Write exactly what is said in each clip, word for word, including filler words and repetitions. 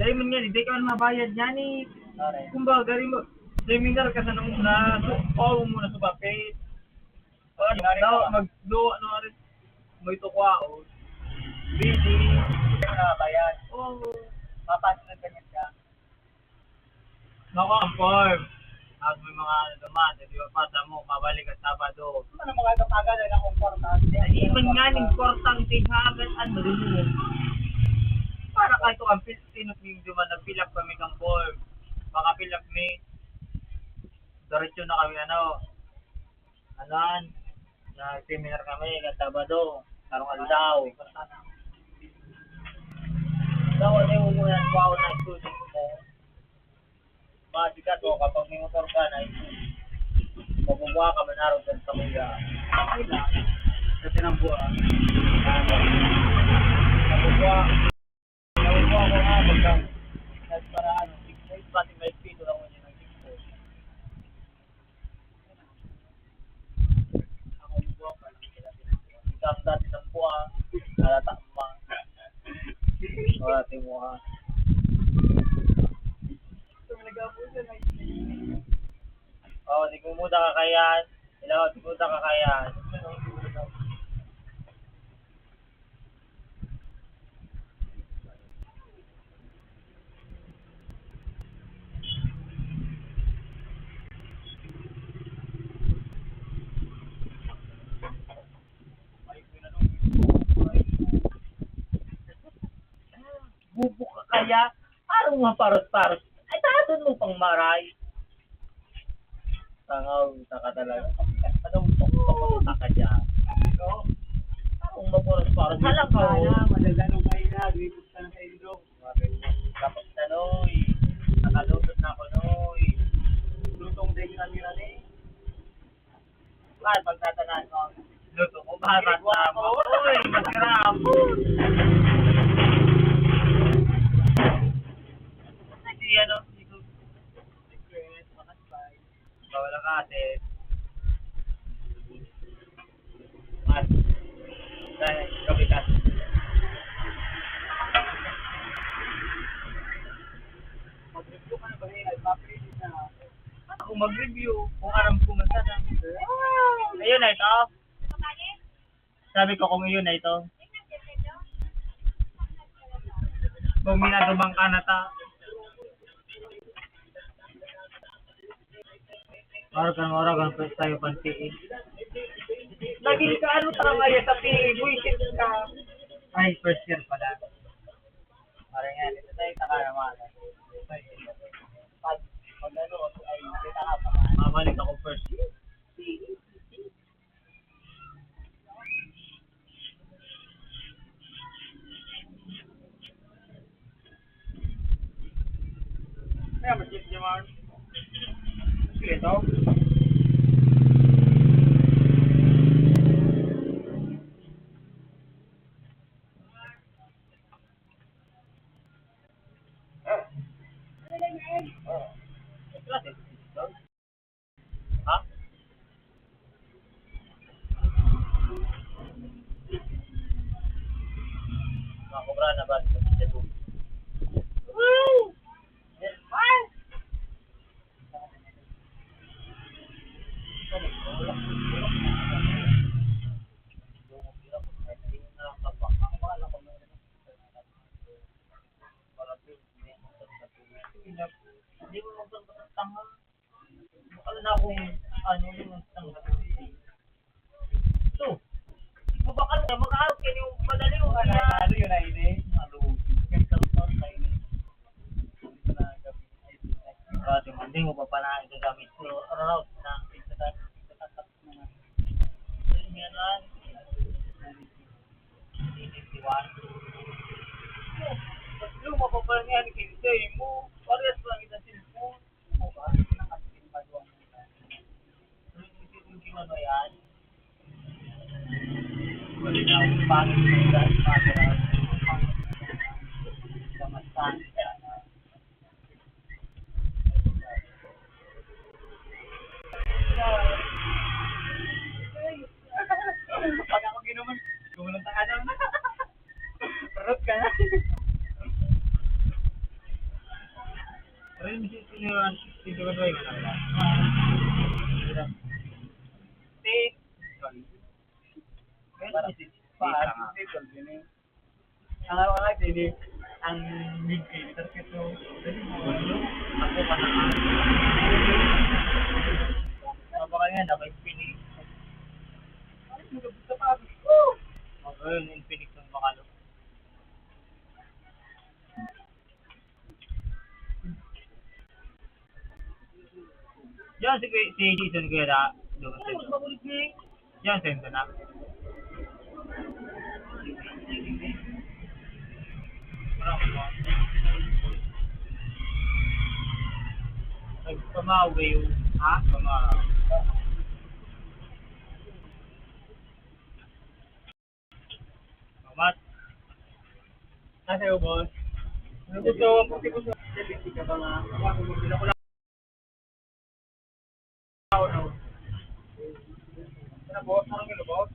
Ay, man nga, hindi ka man mabayad yan eh. Sorry. Kumbaga, gari mo, seminar ka sa nang na, so, oh, mo na sa papel. Oh, Seminar daw, ka. Magduwa, no, ari. May tukwa, oh. Busy. Hindi ka na mabayad. Oo. Papasok na ganyan ka. Naku, ang form. Tapos may mga ano naman, eh, di ba, pasa mo, pabalik ang Sabado. Ano mga ito, tagal na akong kwarta? Ay, di man nga, ning kwartang tinghagan, ano rin mo? Para kahit ang Pilipino, yung duman, nag-fill up kami ng form. Maka-fill up mi, diretso na kami, ano, anan, nag-seminar kami, kan Sabado, karong aldaw. Daw, ano yung muna, wow, na student mo? Masikat o kapag may motor ka na, mabubuha ka man araw dyan sa kuya. Okay na. Sa tinambuha. Mabubuha. Mabubuha ko nga, pagka nagparaan, six days, pati may speed, wala ko niya ng six days. Ako yung buwak, ano, ang dati ng buha, halata mo, ha? Wala, timuha. Oh, di ko muda kakayan. Hello, di ko muda kakayan. Bubo ka kaya? Parang mga paros-paros. Ay, taadon mo pang maray. Tangaw, taka talaga. Anong papunta ka dyan? Ikaw? Parang maparos-paros. Hala ka, oh. Madaldal ang kaina, lumipot ka na sa ilog. Kapag tanoy, nakalusot na ako, noy. Lutong din kami na, eh. Mahal, pagtatanan mo. Luto ko, mahal, mahal mo. Uy, masarap. Hindi, ano, hindi ko. Bawal ang asin. Mas, dahil kapitan. Ako mag-review kung aram ko man sana. Ayun na ito. Sabi ko kung iyon na ito. Kung minatubang ka na ta. Or kang ora kang first tayo pantiin. Naging ka ano tama ya sa pili, buwisit ka. Ay, first year pala. Parang yan, ito tayo, taka naman. Pag, pag ano, ay, kita ka pa. Mabalik ako first year. Kaya mas gusto niya, Mar. Sige, ito. Ha? Makakobra na ba? Woo! Yes, man! Hindi mo magpapatanga. Bakal na akong ano yung tanggap. So, mabakal ka, mag-out ka yung madali yung ano. Ano yun, ay, hindi? Ano? Kaya sa utang, ay, hindi. Ito na, gabi. Ay, hindi. Grabe, hindi mo pa pala gagamit. So, route na, ito na, ito na, ito na. Yun, yan, ah. Luma pa pala niya, ni Kinsey mo. Parehas lang kita cellphone. Pag ako ginuman, gumanon sa kanan. Rot ka na. Hindi ko tuloy nga lang. Te, sorry. Pero kasi, pa, ang ako nga, hindi, ang big picture ko ito. Ako pa naman. Mabaka nga, dapat pinig. Ano yung gusto pa? Woo! Ang, ang pinig ng bakalo. Diyan si Kuya, si Jason, Kuya, da, lumabas na siya. Diyan, sento na. Nagpamawi yung, ha? Pamawi. Salamat. Nasa iyo, boss. Ano gusto? Ang puti ko sa, hindi ka ba nga? Ako, gusto ko lang. Ano, boss? Anong gusto, boss?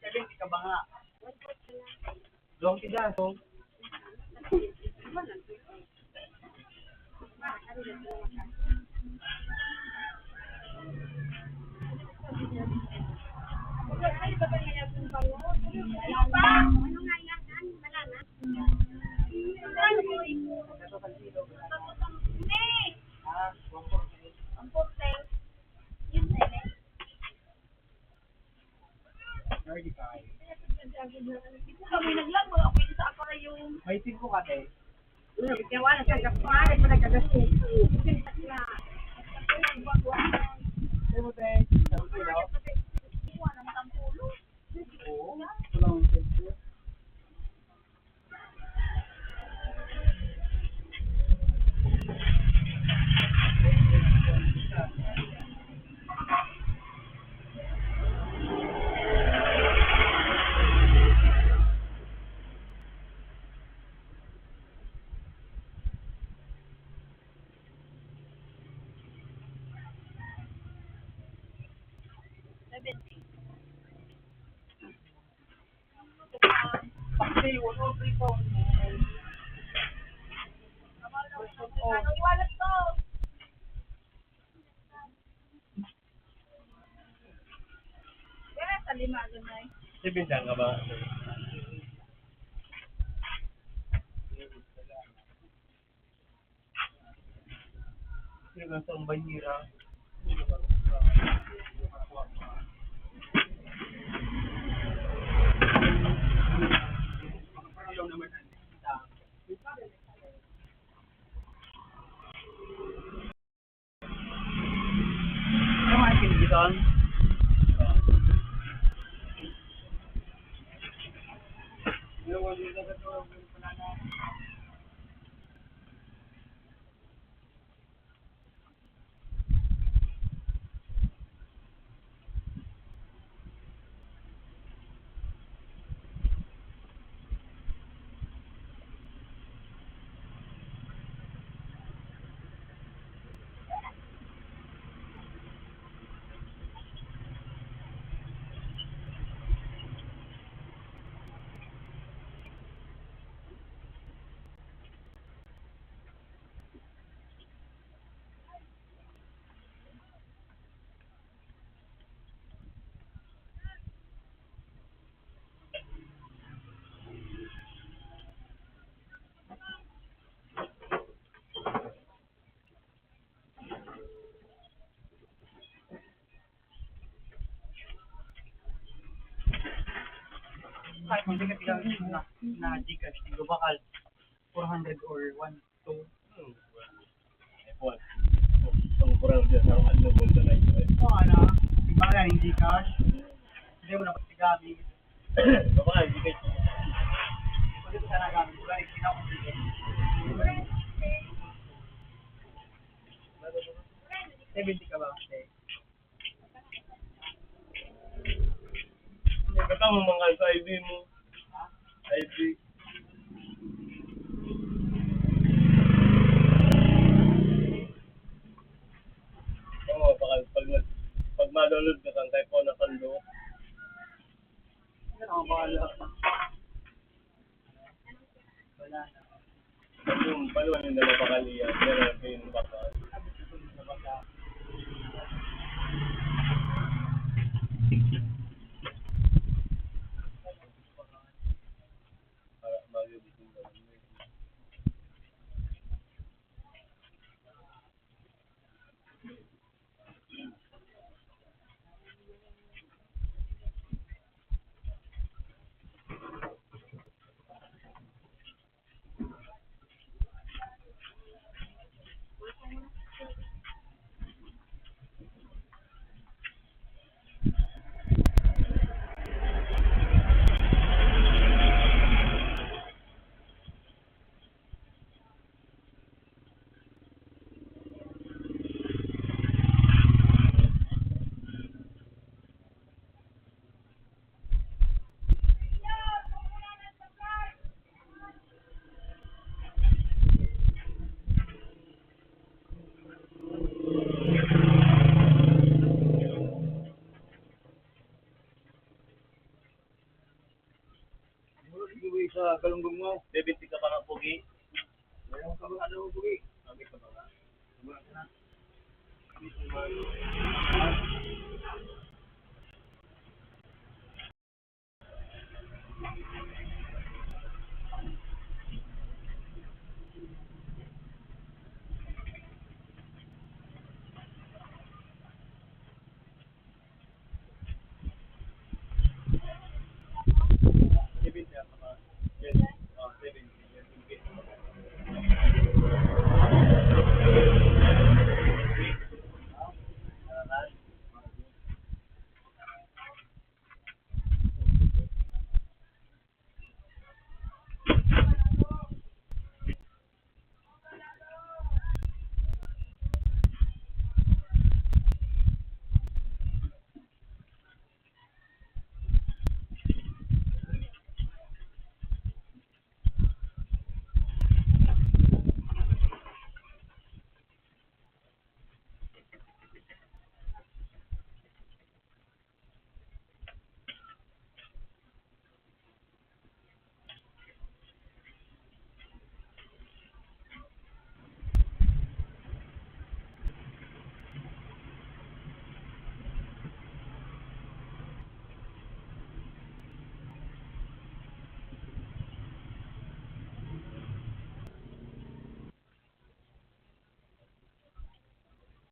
Sabi, hindi ka ba nga? Long siya, so. Thirty-five. Kami naglago, ako yung sa ako na yung... May tingko ka, te. Kaya wala siya, kapag pa nagkagastos. Ano mo, te? Sabi ko, no? Oo, wala akong tingko. Seventeen. Sibinsan ka ba? Yung nasa ang banhira. Ano nga yung kinigitan? Sa akin, hindi ka tigang na, na Gcash, di ba, bakal four hundred or one, two? Ang kurang dyan sa ano mo sa life. Oo, ano, di ba, yan, hindi cash. Hindi mo na pagsigamit. Baka hindi ka Pwede ko sana gamit, wala yung ginawa ko dito. Seventy ka ba? Okay. Kata mo mga sa I D mo. I D. Oo, baka pag, nag- pag ma-download ka, saan tayo po nakando? Ano ang bahala? Wala na. Yung paluan yung nababakal niya, pero ito yung bakal. Para mag-ibig yung gawin mo. Siguro sa galunggong mo. Bebit ka pa nga pugi. Meron ka mga ano, bugi. Sabi ka ba nga? Wala na.